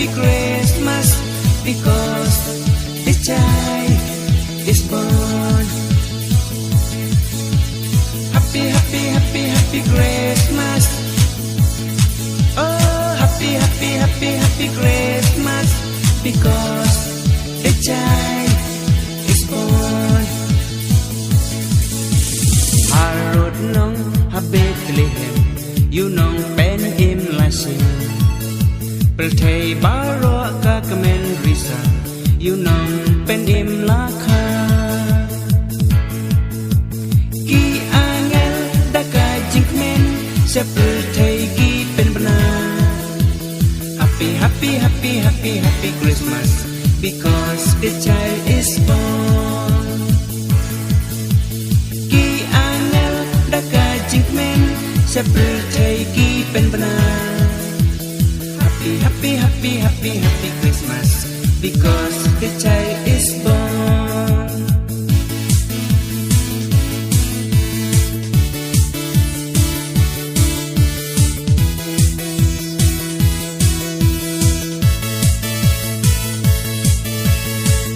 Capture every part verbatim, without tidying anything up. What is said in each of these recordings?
Christmas because the child is born. Happy, happy, happy, happy Christmas. Oh, happy, happy, happy, happy Christmas because the child is born. Harud nong ha Bethlehem, ïa u nongpynim la shim. Pyrthei baroh ka kmen risa, ïa u nongpynim la kha. Ki angel da ka jingkmen, sha pyrthei ki pynbna. Happy, happy, happy, happy, happy Christmas, because the child is born. Ki angel da ka jingkmen, sha pyrthei ki pynbna. Happy, happy, happy, happy, happy Christmas, because the child is born.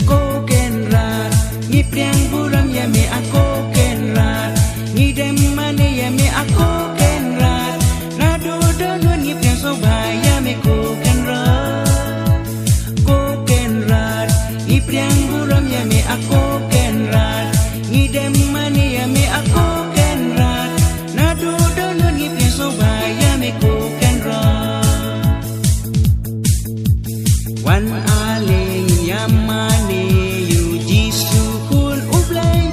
Ko Kynrad, ngi pdiang burom ïa me a ko Kynrad. Ngi dem mane ïa me a ko Kynrad. Naduh dohnud ngi pdiang sngewbha ïa me ko Kynrad. Ko Kynrad, ngi pdiang burom ïa me a ko Kynrad. Ngi dem mane ïa me a ko Kynrad. Naduh dohnud ngi pdiang sngewbha ïa me ko Kynrad. Wan ale ngin ïa mane ïa u Jisu khun U Blei.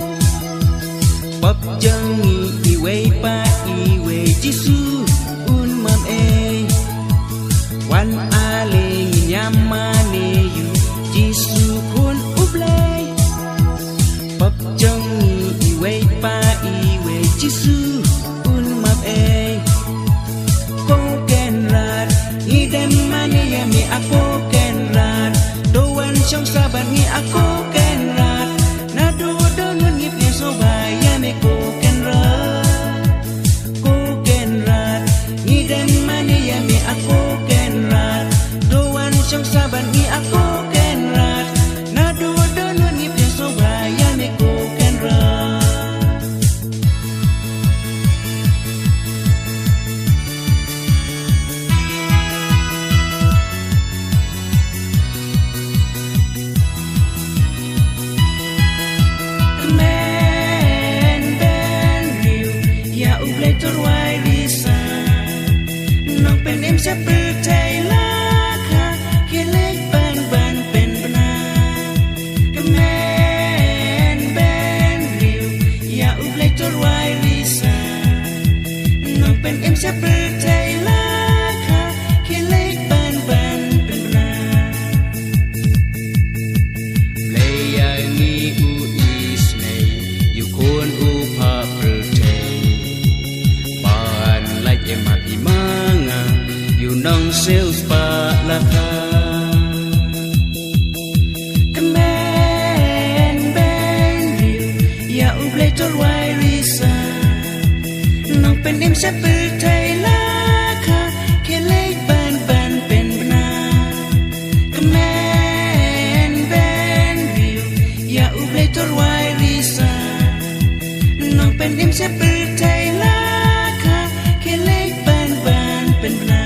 Pop jong ngi iwei pa iwei Jisu un map ei. Wan ale ngin ïa mane ïa u Jisu khun U Blei. Pop jong ngi iwei pa iwei Jisu un map ei. Ko Kynrad, ngi dem mane ïa me a ko Kynrad. To wan shong sah bad ngi a ko Kynrad. Naduh dohnud ngi pdiang sngewbha ïa me ko Kynrad. Ko Kynrad, ngi dem mane ïa me a ko Kynrad. To wan shong sah bad ngi a ko Kynrad. Naduh dohnud ngi pdiang sngewbha ïa me ko Kynrad. Kmen bynriew ïa U Blei to rwai risa. Nongpynim sha pyrthei la kha, khie leit ban ban pynbna. Kmen bynriew ïa U Blei to rwai risa. Nongpynim sha pyrthei la kha, khie leit ban ban pynbna. Blei ïa ngi u isynei, ïa u khun u pha pyrthei. Ban lait em ha phi ma nga, ïa u nongsiew spah la kha. Kmen bynriew ïa U Blei to rwai risa. Nongpynim sha pyrthei la kha, khie leit ban ban pynbna. Kmen bynriew ïa U Blei to rwai risa. Nongpynim sha pyrthei la kha, khie leit ban ban pynbna.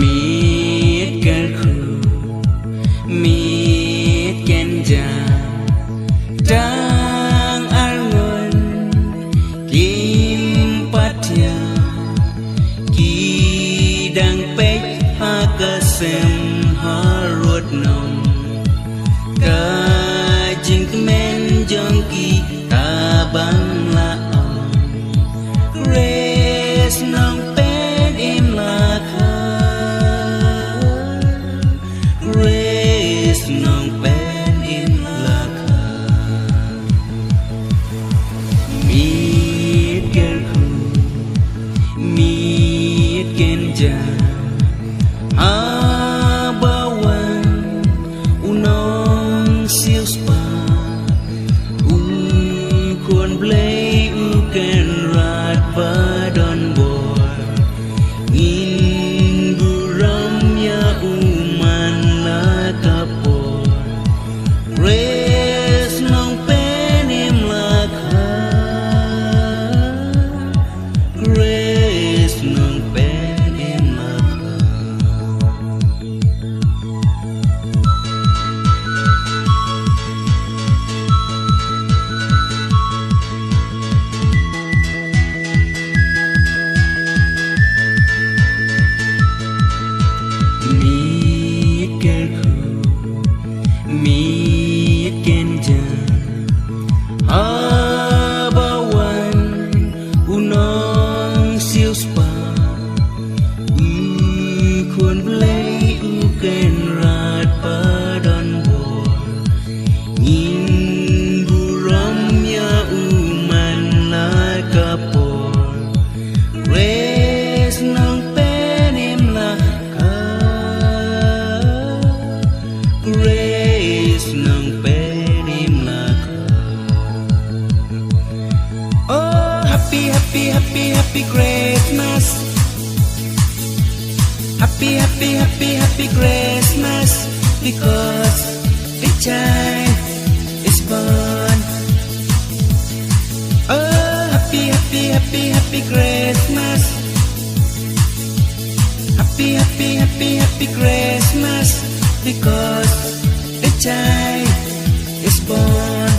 Miet kyrkhu, miet kynja, tang arngut kim pat thiah. Ki dang peit ha ka sem harud nong. Ka jingkmen jong ki ka ban la ong. Khrist nongpynim la kha. Khrist nongpynim la kha. Miet kyrkhu, miet kynja, haba Happy, happy, happy, happy Christmas, because the child is born. Oh, happy, happy, happy, happy Christmas. Happy, happy, happy, happy Christmas, because the child is born.